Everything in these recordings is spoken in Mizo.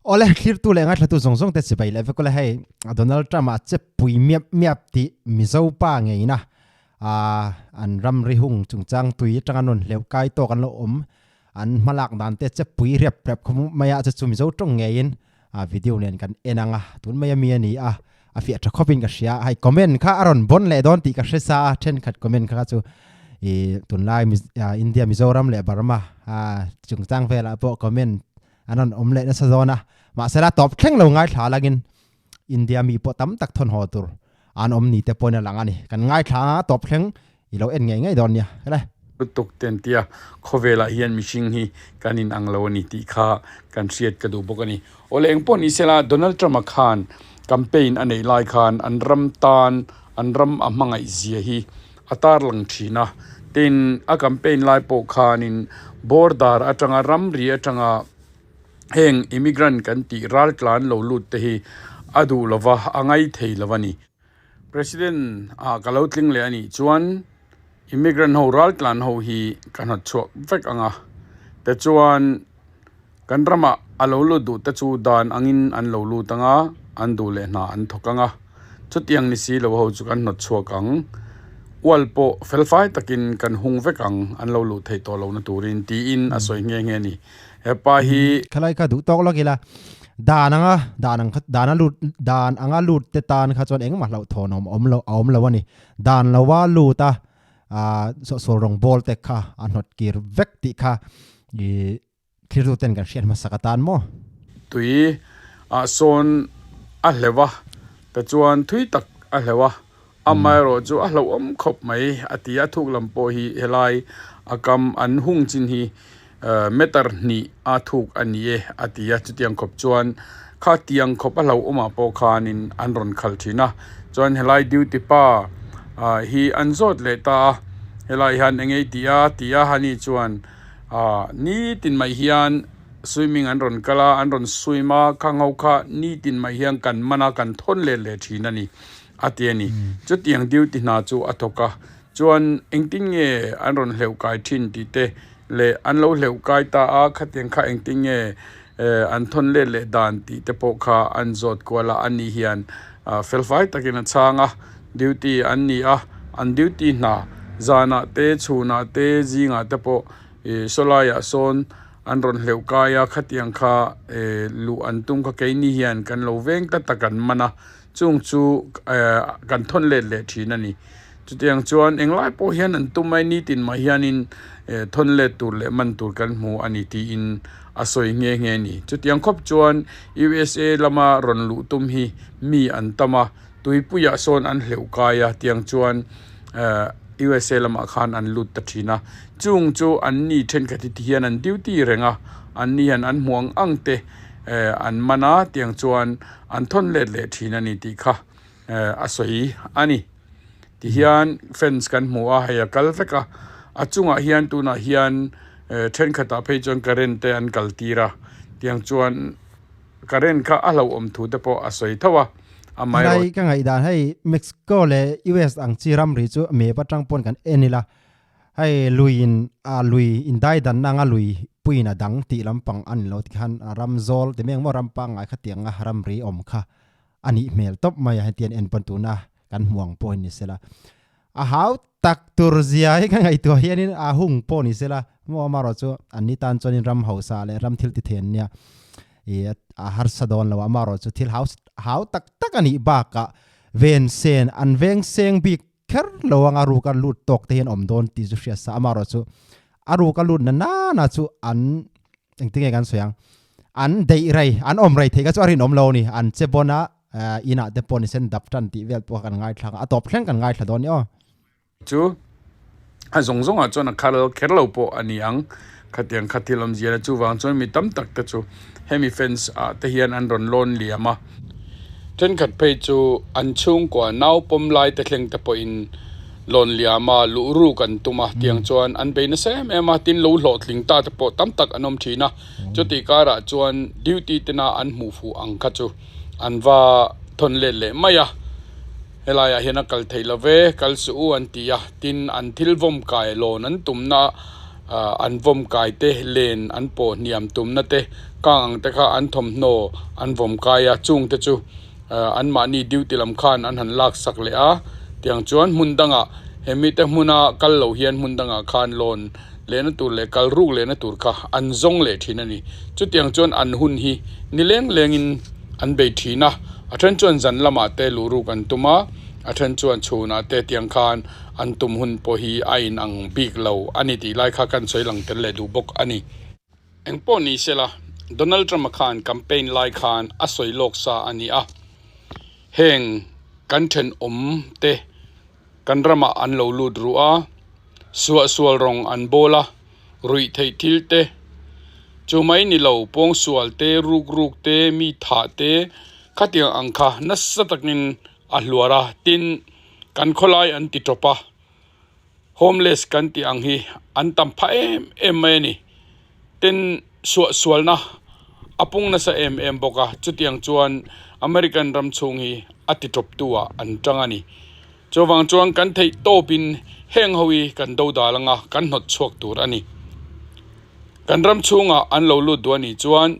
Awle, thlirtu leh ngaithlatu zawng zawng te chibai leh vek ule hei Donald Trump a che pui miap miap tih Mizo pa ngeina an ramri hung chungchang tui atanga an rawn hleuh kai tawk an lo awm an hmalak dan te che pui rep rep khawp mai a chu chu Mizo tawng ngeiin video nen kan en ang a tun mai ami a ni a a fiah tha khawpin ka hria hei comment kha a rawn bawn leh dawn tih ka hre sa a thenkhat comment kha chu ih tunlai India Mizoram leh Burma chungchang velah pawh comment an rawn awm leh nasa zawn a mahsela tawp thleng lo ngaithla langin India mi pawh tam tak thawn haw tur an awm ni te pawhin a lang a ni kan ngaithla anga tawp thleng i lo en ngei ngei dawn nia hele. Lutuk te an tia khawvelah hian mihring hi kan in ang lo a ni tih kha kan hriat ka duh bawk a ni. Awle eng pawh ni sela Donald Trump-a khan campaign a neih lai khan an ram tan an ram a hmangaih zia hi a tarlang thin a, tin a campaign lai pawh khanin border atanga ramri atanga heng immigrant kan tih raltlan lo lut te hi a duh lova a ngai thei lo a ni. President ah ka lo tling leh a nih chuan immigrant ho raltlan ho hi ka hnawt chhuak vek ang a, tichuan kan ramah a lo lut duh te chu dan angin an lo lut ang a, an duh leh hna an thawk ang a, chutiang ni si lo ho chu kan hnawt chhuak ang, ual pawh felfai takin kan hung vek ang an lo luh theih tawh lohna turin tiin a sawi nghe nghe a ni. Hepa hi. Khalai kha duh tawk lawk ila dan anga dan ang kha dan a lut dan anga lut te tan kha chuan engmah hlauh thawn awm awm lo a awm lo a ni. Dan lova lut a ah sawhsawl rawng bawl te kha a hnawt kir vek tih kha ih thilru ten kan hriat hmasak atan maw? Tui ah sawn a hleuh a tichuan thui tak a hleuh a Amaherawh chu a hlauhawm khawp mai a ti a, thuk lam pawh hi helai a kam an hung chin hi meter hnih a thuk a ni e a ti a, chutiang khawp chuan kha tiang khawp a hlauhawmah pawh khanin an rawn khalh thin a, chuan helai duty pa hi an zawt leh ta a, helai hian eng ei tih a ti a, hani chuan nitin mai hian swimming an rawn kal a, an rawn swim a, khang ho kha nitin mai hian kan man a, kan thawn let leh thin a ni. A ti a ni. Chutiang duty hna chu a thawk a, chuan engtin nge an rawn hleuh kai thin tih te leh an lo hleuh kai ta a, khatiang kha engtin nge an thawn let leh dan tih te pawh kha an zawt kual a, ani hian felfai takin a chhang a, duty an ni a, an duty hna zanah te chhunah te zingah te pawh ih sawlaiah sawn an rawn hleuh kai a, khatiang kha luh an tum kha keini hian kan lo veng ta tak an man a. Chung chu kan thawn let leh thin a ni. Chutiang chuan englai pawh hian an tum mai nitin mah hianin thawn let tur leh man tur kan hmu a ni tiin a sawi nghe nghe a ni. Chutiang khawp chuan USA lama rawn luh tum hi mi an tam a, tuipuiah sawn an hleuh kai a, tiang chuan USA lamah khan an lut ta thin a. Chung chu an ni thenkhat hi ti hian an duty reng a, an ni hian an hmu ang ang te an man a, tiang chuan an thawn let leh thin a ni tih kha a sawi a ni. Tihian fence kan hmu a, hei a kal vek a, a chungah hian tunah hian thenkhatah phei chuan current te an kal tir a, tiang chuan current kha a hlauhawm thu te pawh a sawi tho a, amaherawhchu. Helai ka ngaihdan hei Mexico leh US ang chi ramri chu map atang pawn kan en ila Hei lui in a lui in dai danna anga lui puiin a dang tih lampang a ni lo tikhan ram zawl ti mai ang maw ram pangngai khatianga ramri awm kha a nih hmel tawp mai a hetiang en pawn tuna kan hmu ang pawh hi ni sela a hau tak tur zia hi ka ngaihtuah hianin a hung pawh ni sela maw amaherawh chu an ni tan chuanin ram hausa leh ram thil ti thei an nia ih a harsa dawn lo a amaherawh chu thil hau hau tak tak a nih bakah ven sen an veng seng bik Kher lo anga ruk a lut tawk te hian awm dawn tih chu hriat sa amaherawh chu a ruk a lut na nana chu an engtin nge kan sawi ang an deih rei an awm rei theih kha chu a rinawm lo a ni an che bawn a inah te pawh ni sen dap tan tih vel pawh kan ngaithla a tawp thleng kan ngaithla dawn a ni aw. Chu a zawng zawngah chuan a khal kher lo pawh a ni ang khatiang kha thil awmzia na chuvang chuan mi tam tak te chu hemi fence ah te hian an rawn lawn liam a. Thenkhat phei chu an chhungkua nau pawm lai te thleng te pawhin lawn liam a luh ruk an tum a tiang chuan an bei nasa em em a tin lo hlawhtling ta te pawh tam tak an awm thin a chutih karah chuan duty tena an hmuh fuh ang kha chu an va thawn let leh mai a helaiah hian a kal theih lo ve kal suh u an ti a tin an thil vawm kai lawn an tumna an vawm kai te len an pawh hniam tumna te Kang ang te kha an thawmhnaw an vawm kai a, chung te chu anmahni duty lam khan an han lak sak leh a, tiang chuan hmun dangah hemi te hmuna kal lo hian hmun dangah khan lawn lehna tur leh kal ruk lehna tur kha an zawng leh thin a ni. Chutiang chuan an hun hi ni leng lengin an bei thin a, a then chuan zan lamah te luh ruk an tum a, a then chuan chhunah te tiang khan an tum hun pawh hi a inang bik lo a ni tih lai kha kan sawi lang tel leh duh bawk a ni. Engpawh ni sela, Donald Trump-a khan campaign lai khan a sawi lawk sa a ni a, heng kan thenawm te kan ramah an lo lut ruh a, suahsual rawng an bawl a, ruih theih thil te, chu mai ni lo pawngsual te, ruk ruk te, mi thah te khatiang ang kha nasa takin a hluar a, tin kan khawlai an ti tawp a. Homeless kan tih ang hi an tam phah em em mai a ni. Tin, suahsualna a pung nasa em em bawk a, chutiang chuan American ram chhung hi a ti tawptu ah an tang a ni. Chuvang chuan kan theih tawpin heng ho hi kan do dal anga kan hnawt chhuak tur a ni. Kan ram chhungah an lo lut duh a nih chuan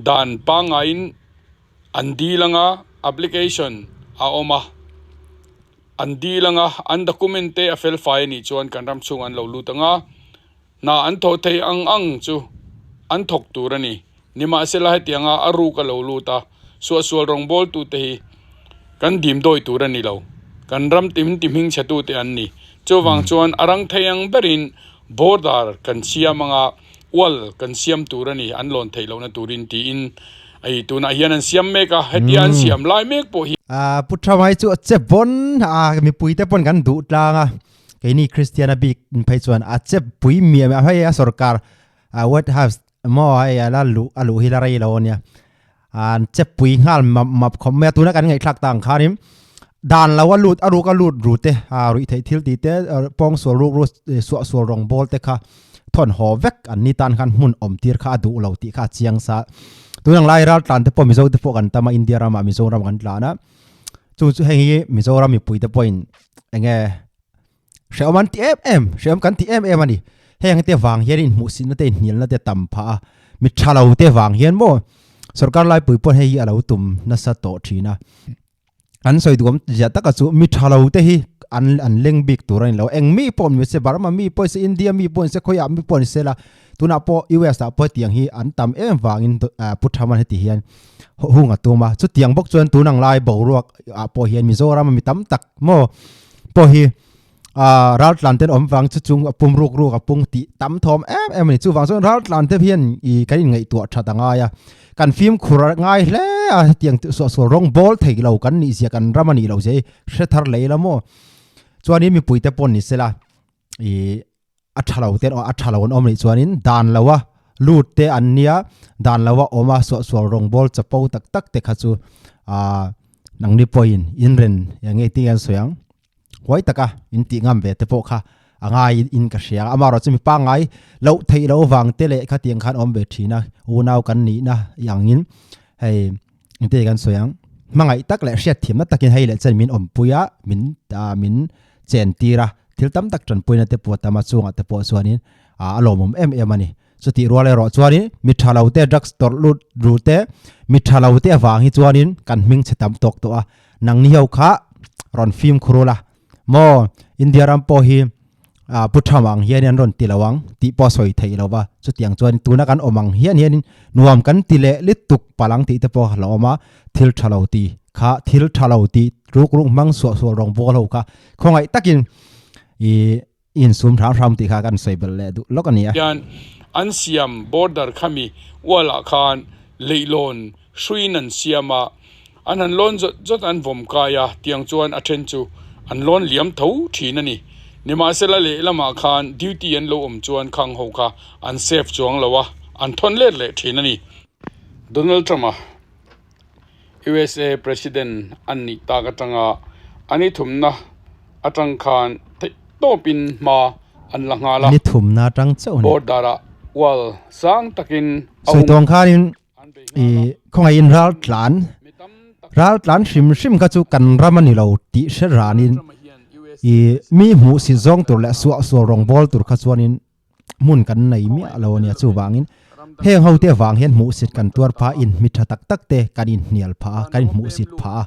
dan pangaiin an dil anga application a awm a. An dil anga an document te a fel fai a nih chuan kan ram chhung an lo lut anga, hna an thawh thei ang ang chu an thawk tur a ni. Nimahsela hetianga a ruk a lo lut a, suahsual rawngbawltute hi kan dim dawi tur a ni lo. Kan ram tim ti hming chhetute an ni. Chuvang chuan a rang thei ang berin border kan siam anga wall kan siam tur a ni, an lawn theih lohna turin tiin hei tunah hian an siam mek a, hetia an siam lai mek pawh hi. A pu tha mai chu a che pawn a mipui te pawn kan duh tlang a, keini Kristian a bik phei chuan a che pui miah miah hei a sorkar a White House maw hei a la luh a luh hi la rei lo ania, an che pui nghal map map khawp mai a, tuna kan ngaihthlak tak ang khanin dan lo a lut a ruk a lut ru te a ruih theih thil tih te pawngsual ruk ru suahsual rawng bawl te kha thawn haw vek an ni tan khan hmun awm tir kha a duh lo tih kha a chiang sa tunang lai ral tlan te pawh Mizo te pawh kan tam a India ramah Mizoram kan tlan a chu chu hei hi Mizoram mipui te pawhin enge Hrehawm an ti em em, hrehawm kan ti em em a ni. Heng te vang hian inhmuhsitna te inhnialna te tam phah a, mi tha lo te vang hian maw sorkar laipui pawh hei hi a lo tum nasa tawh thin a. An sawi duhawm ziah taka chu mi tha lo te hi an an leng bik tur a ni lo. Eng mi pawh ni se, Burma mi pawh ni se, India mi pawh ni se, khawiah mi pawh ni se la, tunah pawh US ah pawh hetiang hi an tam em vangin Pu Thaman heti hian hung a tum a. Chutiang bawk chuan tunang lai boruak ah pawh hian Mizoram a mi tam tak maw pawh hi a ral tlan ten awm vang chu chung a pum ruk ruk a pung tih tam thawm em em a ni chuvang chuan ral tlan te hian ih kan in ngaihtuah that a ngai a kan fimkhur ngai hle a hetiang suah sual rawng bawl thei lo kan nih zia kan ram a nih loh zia hi hre thar lei la maw chuanin mipui te pawh ni sela ih a tha lo ten a tha lo an awm nih chuanin dan lo a lut te an nia dan lo a awm a suahsual rawngbawl chapo tak tak te kha chu ah nangni pawhin inren eng nge tih an sawi ang huai taka in tih ngam ve te pawh kha a ngai in ka hria a amaherawhchu chu mi pangngai loh theih loh vang te leh khatiang khan awm ve thin a unau kan nihna angin hei engte kan sawi ang hmangaih tak leh hriatthiamna takin hei leh chen min awmpui a min ah min chen tir a thil tam tak tanpuina te pawh tam a chungah te pawh chuanin ah a lawmawm em em a ni chutih rual erawh chuanin mi tha lo te drugs tawrh lut ru te mi tha lo te avang hi chuanin kan hming chhe tam tawk tawh a nangni ho kha rawn fimkhur ula maw India ram pawh hi ah pu tham ang hian an rawn ti lo ang tih pawh sawi theih lo va chutiang chuan tuna kan awm ang hian hianin nuam kan ti leh lutuk palh ang tih te pawh a lo awm a thil tha lo ti kha thil tha lo tih ruk ruk hmang suah sual rawng bawl ho kha khawngaih takin ih insum hram hram tih kha kan sawi belh leh duh lawk a ni a. Hian an siam border khami ualah khan leihlawn hruiin an siam a, an han lawn zawt zawt an vawm kai a, tiang chuan a then chu an lawn liam tho thin a ni. Nimahsela lehlamah khan duty an lo awm chuan khang ho kha an safe chuang lo a, an thawn let leh thin a ni. Donald Trump-a USA President an nih tak atanga a ni thumna atang khan theihtawpin hma an la nghal a. Ni thumna atang chauh a ni. Border-ah wall sang takin a Sawi tawng khanin i khawngaihin ral tlan ral tlan hrim hrim kha chu kan ram a ni lo tih hre ranin i mi hmuh sit zawng tur leh suah sual rawng bawl tur kha chuanin hmun kan nei miah lo a nia chuvangin Heng ho te vang hian hmuhsit kan tuar phah in mi tha tak tak te kan inhnial phah a, kan inhmuhsit phah a,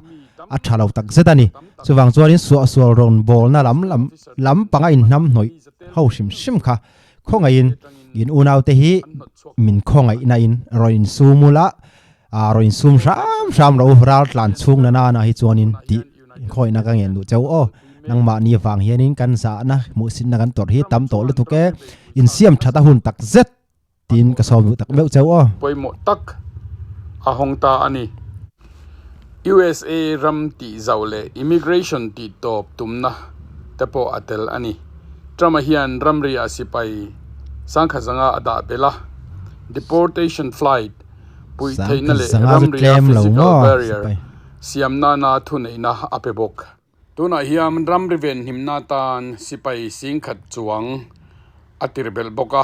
a tha lo tak zet a ni. Chuvang chuanin suahsual rawn bawlna lam lam lam panga inhnam hnawih ho hrim hrim kha khawngaihin in unaute hi min khawngaihna in rawn insum ula, rawn insum hram hram rawh u, ral tlan chhung na nana hi chuanin tih khawngaihna ka ngen duh cheu aw. Nangmahni vang hianin kan zahna hmuhsitna kan tawrh hi tam tawh lutuk e, insiam that a hun tak zet. Tiin ka sawm duh tak meuh cheu aw. Pawimawh tak a hawng ta a ni. USA ram tih zauh leh immigration tih tawp tumna te pawh a tel a ni. Trump-a hian ramriah sipai sangkhat zanga a dah belh a, deportation flight puih theihna Sangkhat leh zanga chu ramria tlem lo physical maw barrier sipai. siam nana thuneihna a pe bawk. Tunah hian ramri venhimna atan sipai singkhat chuang a tir belh bawk a.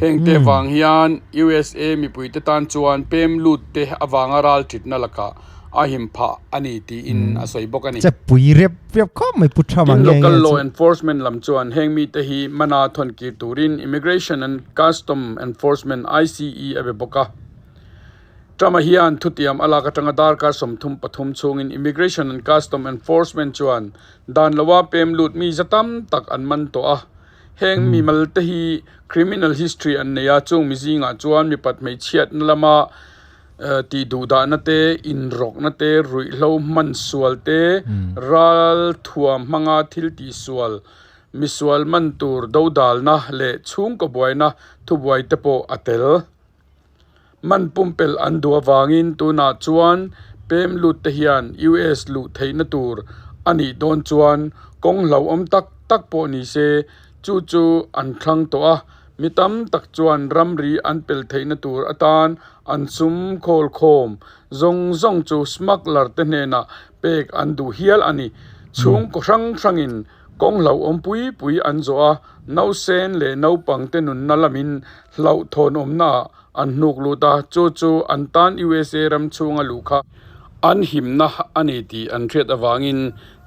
Heng te vang hian USA mipuite tan chuan pem lut te avanga ral thitna lakah a him phah a ni tiin a sawi bawk a ni. Che pui rep rep khawp mai Pu Trump-a Tin, nge local nge law chu. enforcement lam chuan heng mite hi mana thawn kir turin Immigration and Custom Enforcement, ICE, a be bawk a. Trump-a hian thutiam a lak atanga darkar 33 chhungin Immigration and Custom Enforcement chuan dan loa pem lut mi za tam tak an man tawh a. Heng mi malte hi criminal history an nei a, chung mi zingah chuan mipat hmeichhiatna lama tih duhdahna te, inrawkna te, ruihhlo hman sual te, ralthuam hmanga thil tihsual, misual man tur dodalna leh chhungkaw buaina thubuai te pawh a tel. Man pumpelh an duh avangin tunah chuan pem lut te hian US luh theihna tur a nih dawn chuan kawng hlauhawm tak tak pawh ni se chu chu an thlang tawh a, mi tam tak chuan ramri an pel theihna tur atan an sum khawl khawm zawng zawng chu smuggler te hnenah pek an duh hial a ni. Chhungkaw hrang hrangin kawng hlauhawm pui pui an zawh a, nausen leh naupangte nunna lamin Hlauhthawnawmnaah an hnuk lut a, chu chu an tan USA ram chhunga luh kha an himna a ni tih an hriat avangin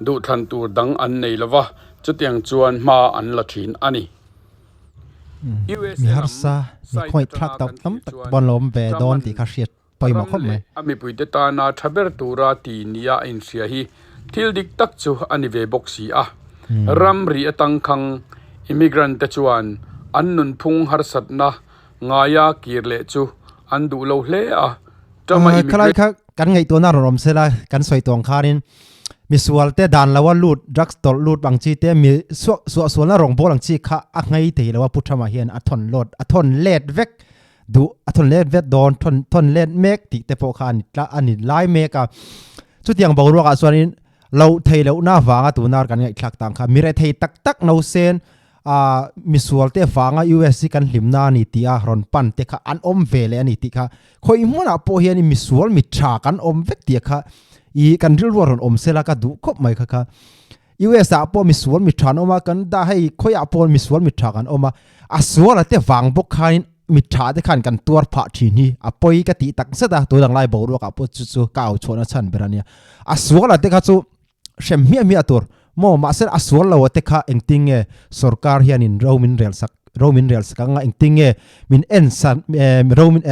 duhthlan tur dang an nei lo va, chutiang chuan hma an la thin a ni. Mi USA lam harsa, mi side khawngaih atanga thlak kan tam thlir tak chuan pawn lawm ve dawn Trump-a'n tih kha hriat pawimawh ram khawp leh mai. a mipuite tana tha ber tura ti nia a inhria hi thil dik tak chu a ni ve bawk si a. Ramri atangkhang immigrant te chuan an nunphung harsatna ngaia kir leh chu an duh lo hle a. Trump-a Khalai kha kan ngaihtuahna rawn awm sela kan sawi tawng khanin misual te dan loa lut drugs tawlh lut ang chi te mi suah suahsualna rawng bawl ang chi kha a nghei thei lo a Pu Trump-a hian a thawn lawt a thawn let vek duh a thawn let vet dawn thawn thawn let mek tih te pawh kha a ni tla a ni lai mek a chutiang boruakah chuanin lo thei lohna vanga tuna kan ngaihthlak tang kha mi rethei tak tak no sen a misual te vanga US hi kan hlimna a ni tih a rawn pan te kha an awm ve leh a ni tih kha khawi hmunah pawh hian misual mi tha kan awm vek tih kha i kan rilru a rawn awm sela ka duh khawp mai kha kha US ah pawh misual mi tha an awm a kan dah hei khawiah pawh misual mi tha kan awm a a sual a te vang bawk khanin mi tha te khan kan tuar phah thin hi a pawi ka tih tak zet a tun ang lai boruak ah pawh chu chu ka au chhuahna chhan ber a nia a sual a te kha chu hrem hmiah hmiah tur maw mahse a sual lo a te kha engtin nge sorkar hianin ro min rel sak ro min rel sak anga engtin nge min en san ro min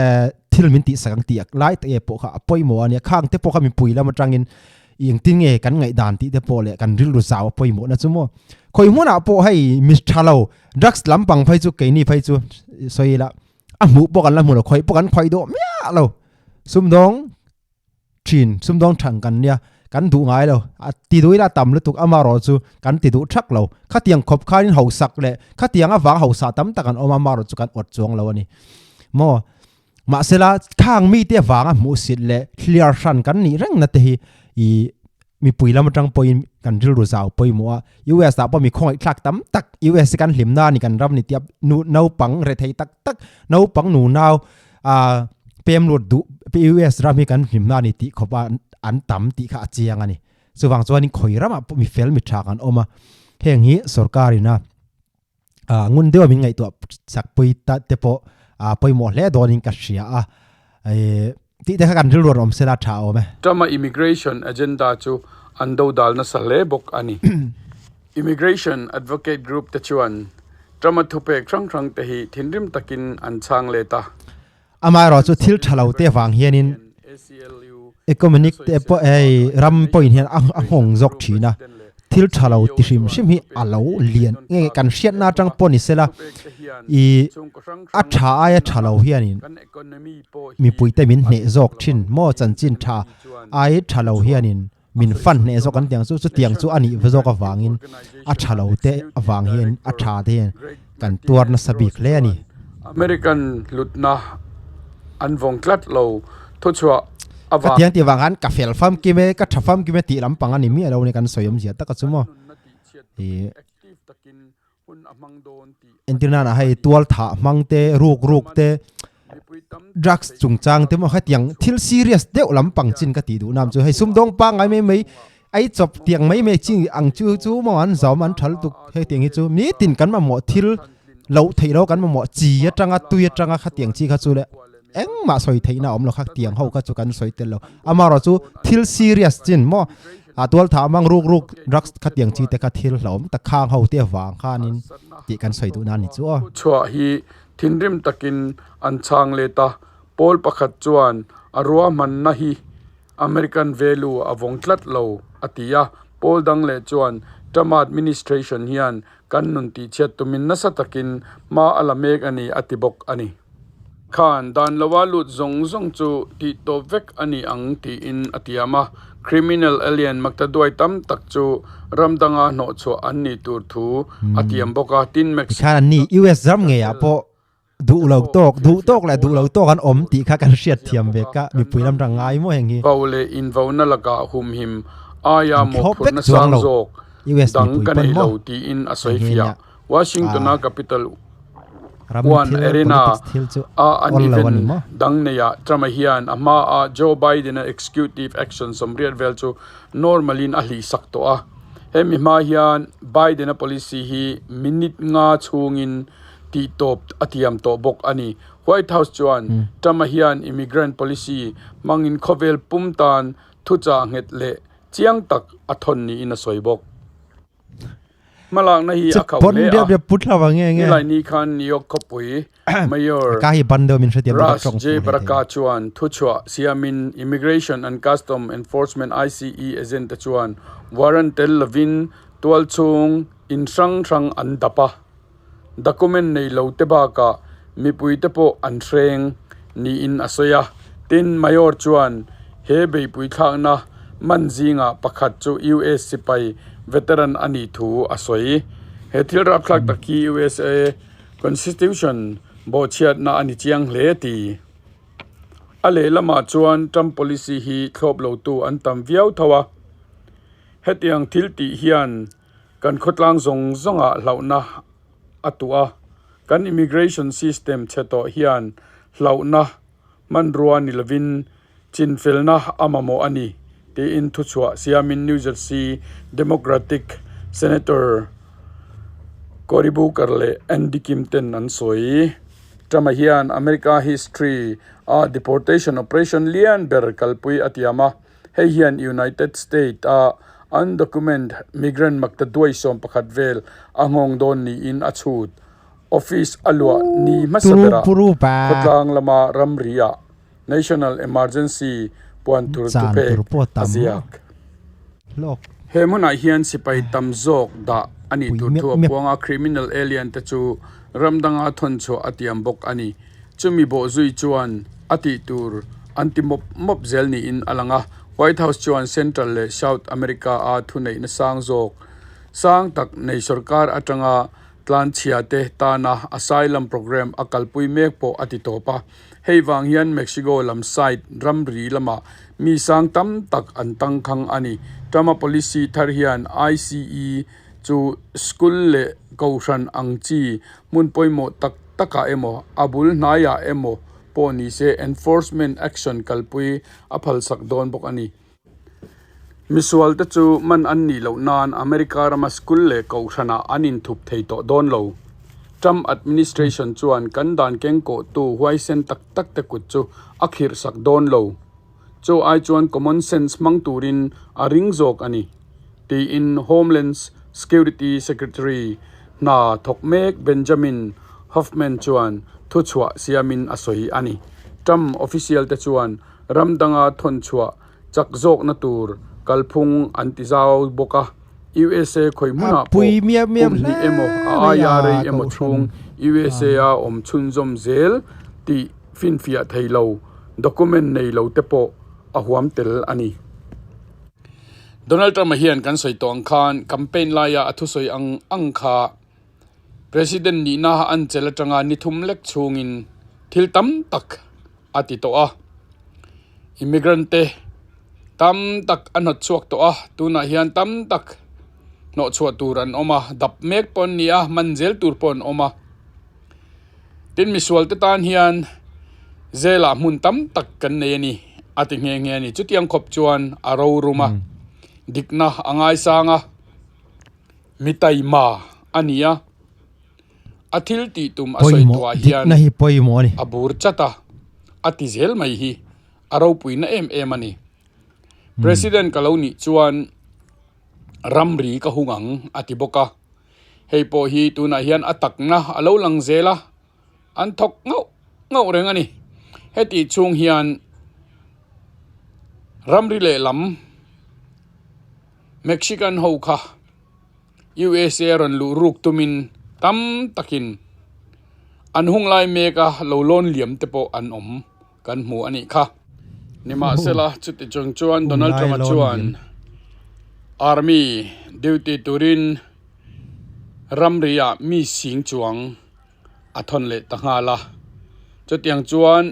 thil min tih sak ang tih lai te pawh kha a pawimawh a nia khang te pawh kha mipui lam atangin Engtin nge kan ngaihdan tih te pawh leh kan rilru zau a pawimawhna chu maw. Khawi hmunah pawh hei mi tha lo drugs lampang phei chu keini phei chu sawi ila a hmuh pawh kan la hmu lo khawi pawh kan khawi dawh miah lo. Sumdawng thin sumdawng thang kan nia kan duh ngai lo a ti duh ila tam lutuk amarawh chu kan ti duh thak lo. Khatiang khawp khanin hausak leh khatiang avang hausa tam tak an awm a amarawh chu kan awt chuang lo a ni maw. Mahsela, khang mite avanga hmuhsit leh hliar hran kan nih rengna te hi i mipui lam atang pawhin kan rilru zau pawimawh a. US ah pawh mi khawngaih thlak tam tak, US hi kan hlimna a ni, kan ram ni tia nu naupang rethei tak tak, naupang nunau ah pem lut duh US ram hi kan hlimna a ni tih khawp a an tam tih kha a chiang a ni. Chuvang chuanin khawi ramah pawh mi fel mi tha kan awm a, heng hi sorkarin a. a ngun deuh a min ngaihtuah sak pui ta te pawh a pawimawh hle dawnin ka hria a e tih te kha kan rilru an awm sela tha awm e. Trump-a immigration agenda chu an dodal nasa hle bawk a ni. Immigration advocate group te chuan Trump-a thupek hrang hrang te hi thinrim takin an chhang let a. Amaherawhchu thil tha lo te avang hianin economic te pawh hei ram pawhin hian a nghawng zawk thin a, thil tha lo ti hrim hrim hi a lo lian nge nge kan hriatna atang pawh ni sela ih a tha aia tha lo hianin mipui te min hneh zawk thin maw chanchin tha ai tha lo hianin min fan hneh zawk an tiang chu chutiang chu a nih zawk avangin a tha lo te avang hian a tha te hian kan tuar nasa bik hle a ni. American hlutna an vawng tlat lo thuchhuah avang. Khatiang tih vang khan ka fel famkim e, ka tha famkim e tih lampang a ni miah lo a ni kan sawi awmzia taka chu maw. Ih entir nana hei tual thah hmang te ruk ruk te drugs chungchang te maw hetiang thil serious deuh lampang chin ka tih duh nam chu hei sumdawng pangngai mai mai ei chawp tiang mai mai chi ang chu chu maw an zawm an thal tuk hetiang hi chu nitin kan mamawh thil loh theih loh kan mamawh chi atanga tui atanga khatiang chi kha chu le engmah sawi theihna a awm lo kha tiang ho kha chu kan sawi tel lo amaherawh chu thil serious chin maw a tual thah mang ruk ruk drugs khatiang chi te kha thil hlauhawm tak khang ho te avang khanin tih kan sawi duh na a ni chu aw. Chhuah hi thinrim takin an chhang let a, pawl pakhat chuan a ruahmanna hi American value a vawng tlat lo a ti a, pawl dang leh chuan Trump administration hian kan nun tihchhiat tumin nasa takin hma a la mek a ni a ti bawk a ni. Khan dan loa lut zawng zawng chu tih tawp vek a ni ang tiin a tiam a, criminal alien maktaduai tam tak chu ram danga hnawhchhuah an nih tur thu a tiam bawk a, tin Mexico Tikhan an ni US ram ngeiah pawh duh lo tawk, duh tawk leh duh lo tawk an awm tih kha kan hriat thiam ve ka mipui lam rang ngai maw heng hi. Vo leh invo-na lakah humhim aia An thlawp vek mawhphurhna chuang sang lo zawk US dang mipui ka pawn nei maw lo tiin a heng sawi hi fiah. nia. Washington-a Ah. capital Ram One thil, Arena politics thil chu a an awl lo a ni event maw? dang neiah Trump-a hian a hmaah Joe Biden-a executive action sawmriat vel chu normal-in a hlihsak tawh a. Hemi hma hian Biden-a policy hi minute nga chhungin tihtawp a tiam tawh bawk a ni. White House chuan Trump-a hian immigrant policy hmangin khawvel pum tan thuchah nghet leh chiang tak a thawn niin a sawi bawk. Hmalakna hi a khauh hle a, Nilaini khan New York khawpui Mayor Russ J. Baraka chuan thuchhuah siamin Immigration and Custom Enforcement, ICE, agent te chuan warrant tel lovin tualchhung in hrang hrang an dap a, document nei lo te bakah mipui te pawh an hreng niin a sawi a. Tin, Mayor chuan he beihpui thlakna man zingah pakhat chu US sipai veteran a nih thu a sawi. He thil rapthlak tak hi USA Constitution bawhchhiatna a ni chiang hle ti. A lehlamah chuan Trump policy hi thlawp lotu an tam viau tho a. Hetiang thil tih hian kan khawtlang zawng zawngah hlauhna a tuah a. Kan immigration system chhe tawh hian hlauhna hmanrua ni lovin chinfelna a mamawh a ni, tiin thuchhuah siamin New Jersey Democratic Senator Cory Booker leh Andy Kim ten an sawi. Trump-a hian America history a deportation operation lian ber kalpui a tiam a, hei hian United States-a undocumented migrant makta duai 11 vel a nghawng dawn niin a chhut. Office a luah ni hmasa berah khawtlang lama ramri-ah National Emergency puan tur thupek a ziak. He hmunah hian sipai tam zawk dah a nih tur thu a puang a, criminal alien te chu ram danga thawn chhuah a tiam bawk a ni. Chumi bawhzui chuan a tih tur an ti mawp mawp zel niin a lang a, White House chuan Central leh South America-a thuneihna sang zawk sang tak nei sorkar atanga Tlanchhia te tana asylum program a kalpui mek pawh a ti tawp a. Hei vang hian Mexico lam side ramri lamah mi sang tam tak an tangkhang a ni. Trump-a policy thar hian ICE chu school leh kohhran ang chi hmun pawimawh tak takah emaw, a bul hnaiah emaw pawh ni se enforcement action kalpui a phalsak dawn bawk a ni. Misual te chu man an nih loh nan America rama school leh kohhranah an inthup thei tawh dawn lo. Trump administration chuan kan dan kengkawhtu huaisen tak tak te kut chu a khirhsak dawn lo. Chu ai chuan common sense hmang turin a ring zawk a ni, tiin Homeland Security Secretary hna thawk mek Benjamin Hoffman chuan thuchhuah siamin a sawi a ni. Trump official te chuan ram danga thawn chhuah chak zawkna tur kalphung an ti zau bawk a, USA khawi hmunah pawh kum hnih emaw a aia rei emaw chhung USA a awm chhunzawm zel tih finfiah thei lo document nei lo te pawh a huam tel a ni. Donald Trump-a hian kan sawi tawh ang khan campaign laia a thusawi ang ang kha President nihna an chelh atanga ni thum lek chhungin thil tam tak a ti tawh a. Immigrant te tam tak a hnawt chhuak tawh a, tunah hian tam tak hnawh chhuah tur an awm a, dap mek pawh an ni a, man zel tur pawh an awm a. Tin, misual te tan hian zelah hmun tam tak kan nei a ni, a ti nghe nghe a ni. Chutiang khawp chuan a rorum a, dikna a ngaisang a, mi taima a ni a, a thil tih tum a sawi tuah hian a bur chat a, a ti zel mai hi a ropuina em em a ni. President ka lo nih chuan ramri ka hung ang a ti bawk a. Hei pawh hi tunah hian a takna a lo lang zel a, an thawk ngauh ngauh reng a ni. Hetih chhung hian ramri lehlam Mexican ho kha USA rawn luh ruk tumin tam takin an hung lai mek a lo lawn liam te pawh an awm kan hmu a nih kha. Nimahsela chuti chung chuan Donald Trump-a chuan Army duty turin ramri-ah mi sing chuang a thawn leh ta nghal a. Chutiang chuan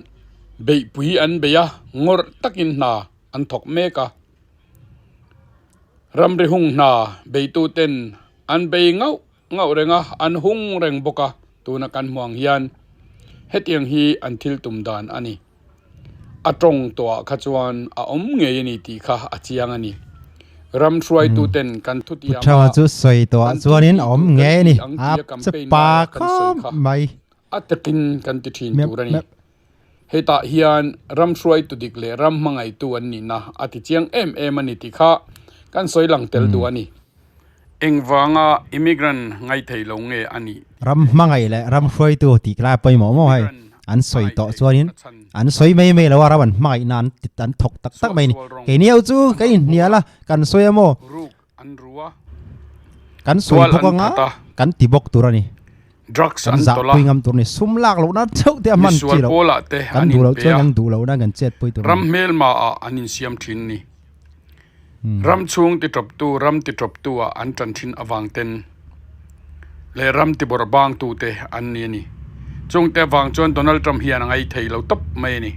beihpui an bei a, ngawrh takin hna an thawk mek a. Ramri hung hna beituten an bei ngauh ngauh reng a, an hung reng bawk a, tuna kan hmu ang hian hetiang hi an thil tum dan a ni. A tawng tawhah kha chuan a awm ngei a ni tih kha a chiang a ni. Ram hruaituten kan thutiam a, chu sawi tawhah kan chuanin a thiltih awm tur kan ngei a ni. ti ang A tia campaign chepa laia kan sawi khawp kha mai. a takin kan ti thin Mep tur a ni. mep. Hetah hian ram hruaitu dik leh ram hmangaihtu an nihna a ti chiang em em a ni tih kha kan sawi lang tel duh a ni. Engvanga immigrant ngaithei lo nge a nih? Ram hmangaih leh ram hruaitu tih lai a pawimawh maw hei? An sawi tawh chuanin an sawi mai mai lo a, ram an hmangaihna an ti an thawk tak tak mai a ni. Keini ho chu kan inhnial a, kan sawi a maw? Kan sawi bawk anga kan ti bawk tur a ni. Kan zahpui ngam tur a ni. Sum lak lohna chauh te a hman chi loh. Kan duh loh chuan kan duh lohna kan chet pui tur a ni. Ram hmelma ah an insiam thin a ni. Ram chhung ti tawptu ram ti tawptu ah an tan thin avang ten leh ram ti bawrh bang tu te an ni a ni. Chungte avang chuan Donald Trump hian a ngaithei lo tawp mai a ni.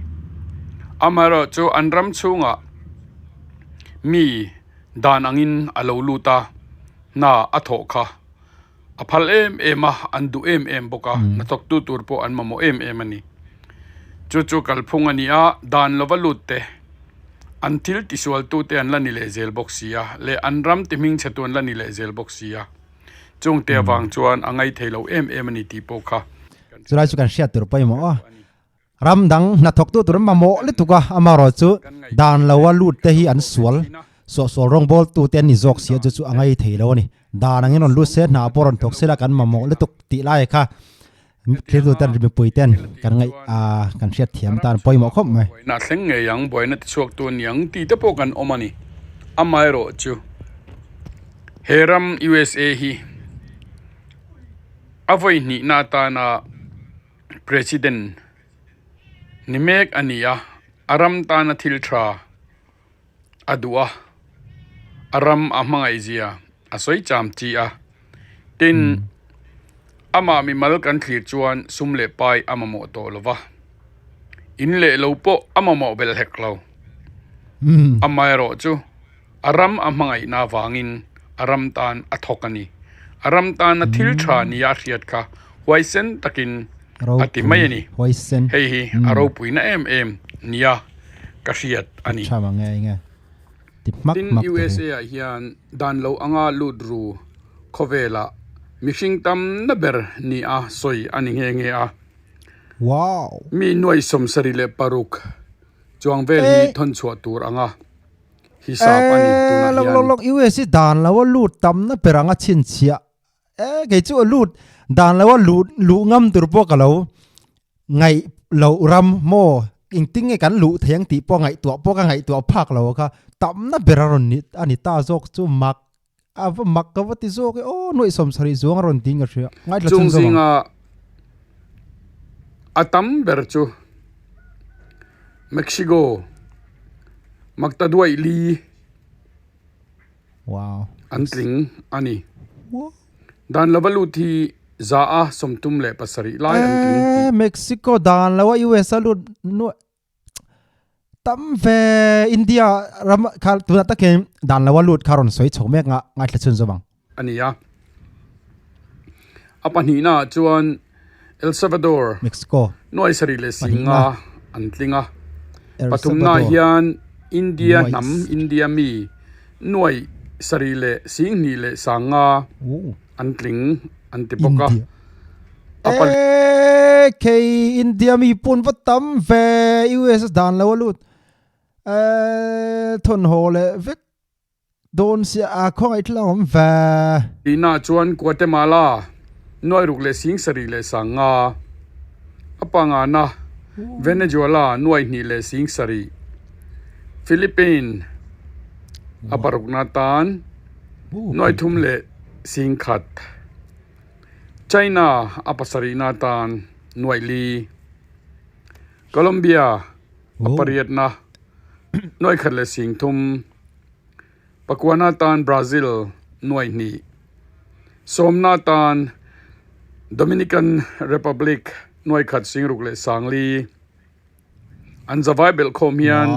Amaherawhchu an ram chhungah mi Dan angin a lo lut a, hna a thawh kha a phal em em a, an duh em em bawk a, hnathawktu tur pawh an mamawh em em a ni. Chu chu kalphung a ni a, dan lova lut te, an thil tisualtute an la ni leh zel bawk si a, leh an ram ti hmingchhetu an la ni leh zel bawk si a, chungte avang chuan a ngaithei lo em em a ni tih pawh kha kan Chulai chu kan hriat tur pawimawh a. Ram dang hnathawktu tur an mamawh lutuk a, amaherawh chu dan loa lut te hi an sual, suahsual rawngbawltu te an ni zawk si a, chu chu a ngai thei lo a ni. Dan angin rawn lut se, hna pawh rawn thawk se la kan mamawh lutuk tih lai kha thiltu ten mipui ten kan ngaih kan hriat thiam atan pawimawh khawp mai. Buaina a thleng ngei ang, buaina ti chhuaktu a ni ang tih te pawh kan awm a ni. Amaherawh chu he ram USA hi a vawi hnihna atana President ni mek a ni a, a ram tana thil tha a duh a, a ram a hmangaih zia a sawi cham chi a. Tin, amah mimal kan thlir chuan sum leh pai a mamawh tawh lo va, in leh lo pawh a mamawh belh hek lo. Amaherawhchu a ram a hmangaihna avangin a ram tan a thawk a ni. A ram tana thil tha nia a hriat kha huaisen takin a ti mai a ni. Hei hi a ropuina em em nia ka hriat a ni. Tin, USA ah hian dan lo anga lut ru khawvelah mihring tamna ber nia sawi a ni nghe nghe a. Mi nuai 76 chuang vel hi thawn chhuah tur anga hisap a ni tunah hian. Lawk lawk US hi dan lo a lut tamna ber anga chhinchhiah e kei chu a lut dan lo a lut luh ngam tur pawh ka lo ngaih loh ram maw. Engtin nge kan luh thei ang tih pawh ngaihtuah pawh ka ngaihtuah phak lo a kha tamna ber a rawn ni a ni ta zawk chu mak a va mak ka va ti zawk e aw nuaih sawm sarih zuang a rawn tiin ka hria ngaithla Chung chhun zawk ang. zinga a tam ber chu Mexico Maktaduaih li Wow. an tling a ni. Dan lova lut hi 137 lai an tling tih. Eh, Mexico dan lo a US a lut nuaih tam ve India ram kha tunah takin dan lo a lut kha rawn sawi chho mek nga ngaithla chhun zawk ang. A ni a. A pahnihna ah chuan El Salvador Mexico nuai sarih leh pahnihna singa an tling a. El Pathumna Salvador hian India nuai hnam India mi nuai sarih leh singhnih leh sanga Oh. an tling an ti bawk a. India A pali Eh, kei India mi pawn va tam ve US dan lo a lut. Eh, thawn haw leh vek dawn sia a khawngaih thil ang awm ve. Tihna chuan Guatemala nuai ruk leh sing sarih leh sanga, a pangana Venezuela nuai hnih leh sing sarih, Philippine a parukna tan nuai thum leh sing khat, China a pasarihna tan nuai li, Colombia a pariatna nuai khat leh sing thum, Pakuana tan Brazil nuai hnih, sawmna tan Dominican Republic nuai khat singruk leh sangli an zavai belh khawm hian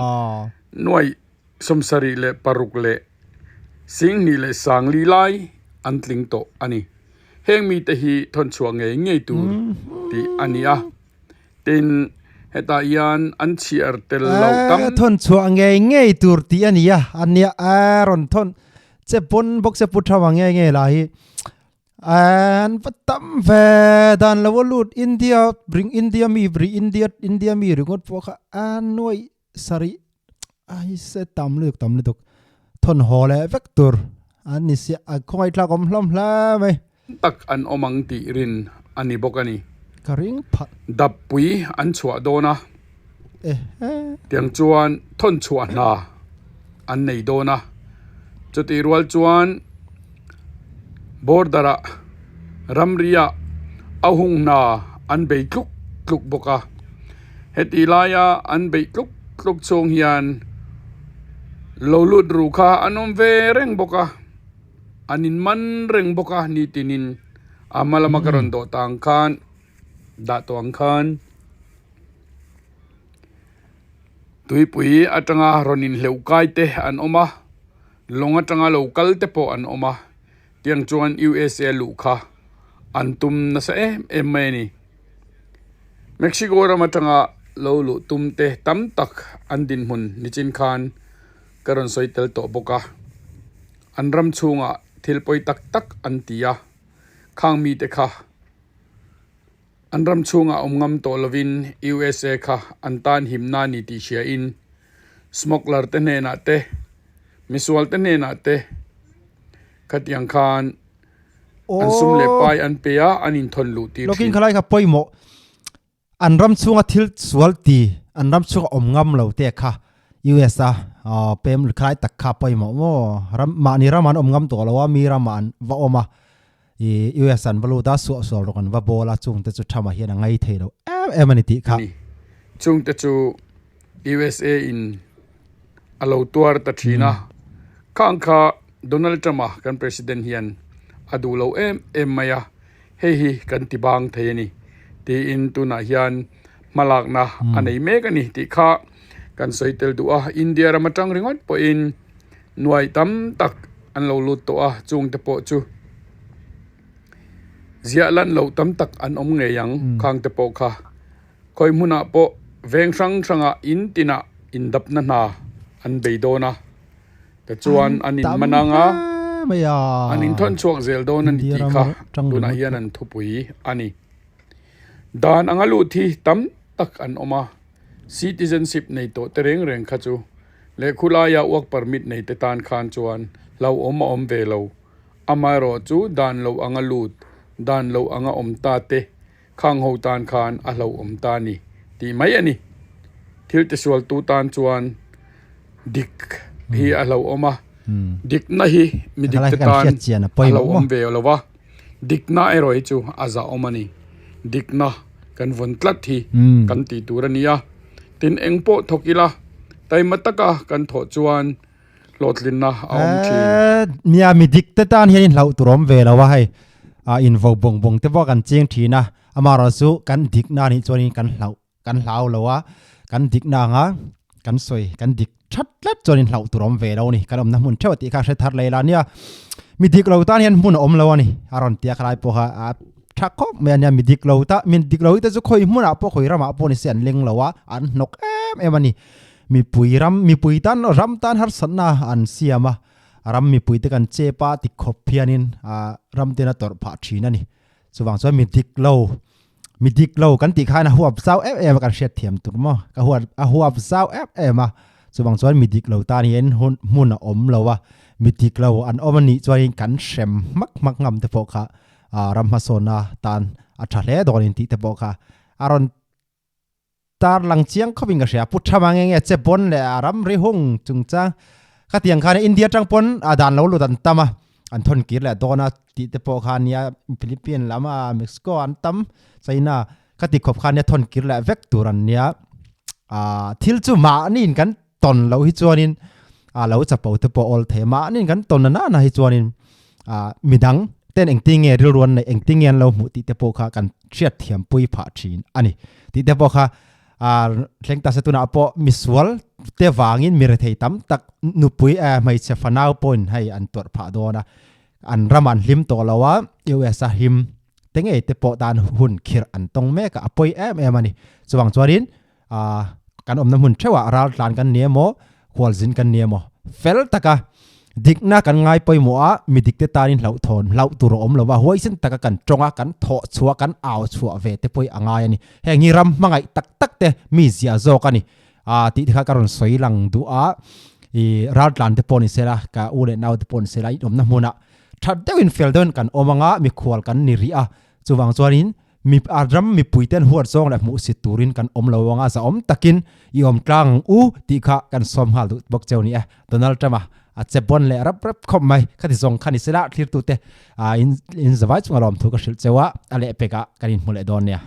nuai sawmsarih leh paruk leh singhnih leh sangli lai an tling tawh a ni. Heng mite hi thawnchhuah ngei ngei tur tih a ni a. Tin, hetah hian an chhiar tel lo tam. Eh, thawn chhuah ngei ngei tur tih a ni a, a nia eh rawn thawn che pawn bawk se pu tha vang ngei ngei lah hi an va tam ve dan lo a lut India ring India mi ri India India mi ringawt pawh kha a nuaih sarih ai se tam lutuk tam lutuk thawn haw leh vek tur an ni sia a khawngaih thlak awm hlawm hle mai. Tak an awm ang tih rin a ni bawk a ni. Ka ring phat. Dappui an chhuah dawn a. Tiang chuan thawn chhuah hna an nei dawn a. Chutih rual chuan border ah ramri ah a hung hna an bei tluk tluk bawk a. Heti laia an beih tluk tluk chhung hian lo lut ru kha an awm ve reng bawk a, an in man reng bawk a nitinin a hma lama ka rawn dawh tang khan dah tawh ang khan tuipui atanga rawn inhleuh kai te an awm a, lawng atanga lo kal te pawh an awm a, tiang chuan USA luh kha an tum nasa em em mai a ni. Mexico ram atanga lo luh tum te tam tak an dinhmun nichin khan ka rawn sawi tel tawh bawk a, an ram chhungah thil pawi tak tak an ti a, khang mite kha an ram chhungah awm ngam tawh lovin USA kha an tan himna a ni tih hriain smuggler te hnenah te, misual te hnenah te khatiang khan An sum leh pai an pe a, an inthawn luh tir Lokin thin. khalai kha pawimawh an ram chhunga thil sual ti an ram chhunga awm ngam lo te kha US a pem khalai tak kha pawimawh maw ram mahni ram an awm ngam tawh lo a mi ramah an va awm a i US an va lut a suah sual rawk an va bawl a chung te chu thama hian a ngai thei lo em em a ni tih kha. Ni. Chung te chu USA in a lo tuar ta thin a, khang kha Donald Trump-a kan President hian a duh lo em em mai a, hei hi kan ti bang thei a ni tiin tunah hian hmalakna a nei mek a ni tih kha kan sawi tel duh a. India ram atang ringawt pawhin nuai tam tak an lo lut tawh a, chungte pawh chu ziah lan loh tam tak an awm ngei ang khangte pawh kha. Khawi hmunah pawh veng hrang hrangah in tinah indapna hna an bei dawn a, tichuan an in man ang a, an inthawn chhuak zel dawn a ni tih kha tunah hian an thupui a ni. Dan anga lut hi tam tak an awm a, citizenship nei tawh te reng reng kha chu leh khulaia work permit nei te tan khan chuan hlauhawm a awm ve lo. Amaherawhchu dan lo anga lut, dan lo anga awm ta te Khang ho tan khan a hlauhawm ta a ni tih mai a ni. Thil tisualtu tan chuan dik hi a hlauhawm a, dikna hi mi dikte tan a hlauhawm ve lo va, dikna erawh hi chu a zahawm a ni. Dikna kan vawn tlat hi kan tih tur a ni a, tin eng pawh thawk ila taima taka kan thawh chuan hlawhtlinna a awm thin. Nia mi dikte tan hian in hlauh tur awm ve lo a hei, in vo bawng bawng te pawh kan ching thin a, amaherawhchu kan dikna anih chuanin kan hlauh kan hlau lo a, kan dikna anga kan sawi kan dik that tlat chuan in hlauh tur awm ve lo a ni, kan awmna hmun theuh tih kha hre thar leh la nia, mi dik lo tan hian hmun a awm lo a ni a rawn tia khalai pawh kha a tha khawp mai a nia, mi dik lo ta mi dik lo te chu khawi hmunah pawh khawi ramah pawh ni se an leng lo a, an hnawk em em a ni, mipui ram mipui tan ram tan harsatna an siam a, ram mipui te kan chep a ti khawp hianin ram ten a tawrh phah thin a ni, chuvang chuan mi dik lo. Mi dik lo kan tih khan a huap zau em em a kan hriat thiam tur maw? Ka huat a huap zau em em a, chuvang chuan mi dik lo tan hian hun hmun a awm lo a, mi dik lo an awm a nih chuanin kan hrem hmak hmak ngam te pawh kha ah ram hmasawnna tan a tha hle dawnin tih te pawh kha a rawn tar lang chiang khawpin ka hria. Pu Thama nge nge che pawn leh a ram ri hung chungchang ka tiang khan India tang pawn a dan lo lut an tam a, an thawn kir leh dawn a tih te pawh kha nia Philippines lam a Mexico an tam China ka ti khawp kha nia thawn kir leh vek tur an nia. Ah thil chu mahniin kan tawn loh hi chuanin a lo chapo te pawh awl thei a, mahniin kan tawn na na hi chuanin ah midang ten engtin nge rilru an neih engtin nge an lo hmuh tih te pawh kha kan hriat thiam pui phah thin a ni tih te pawh kha ah thleng ta se tunah pawh misual te vangin mi rethei tam tak nupui eh hmeichhe fanau pawhin hei an tuarh phah dawn a, an ram an hlim tawh lo a US a him te ngei te pawh tan hun khirh an tawng mek a, a pawi em em a ni chuvang chuanin Ah, kan awmna hmun theuhah ral tlan kan ni emaw, khualzin kan ni emaw, fel taka dikna kan ngai pawimawh a, mi dikte tanin hlauhthawn hlauh tur a awm lo va, huaisen taka kan tawng a, kan thawh chhuah, kan au chhuah ve te pawh hi a ngai a ni. Heng hi ram hmangaih tak tak te mi ziah zawk a ni. Ah, tih te kha ka rawn sawi lang duh a, i ral tlan te pawh ni sela, ka u leh nau te pawh ni sela, in awmna hmunah that deuhin fel deuhin kan awm anga, mikhual kan ni rih a, chuvang chuanin Mi a ram mipui ten huat zawng leh hmuhsit turin kan awm lo anga zahawm takin i awm tlang ang u tih kha kan sawm nghal duh bawk cheu ni e. Donald Trump a a che bawn leh rap rap khawp mai. Khati zawng kha ni sela thlirtute a in in zavai chunga lawmthu ka hrilh cheu a, a lehpekah kan inhmu leh dawn nia.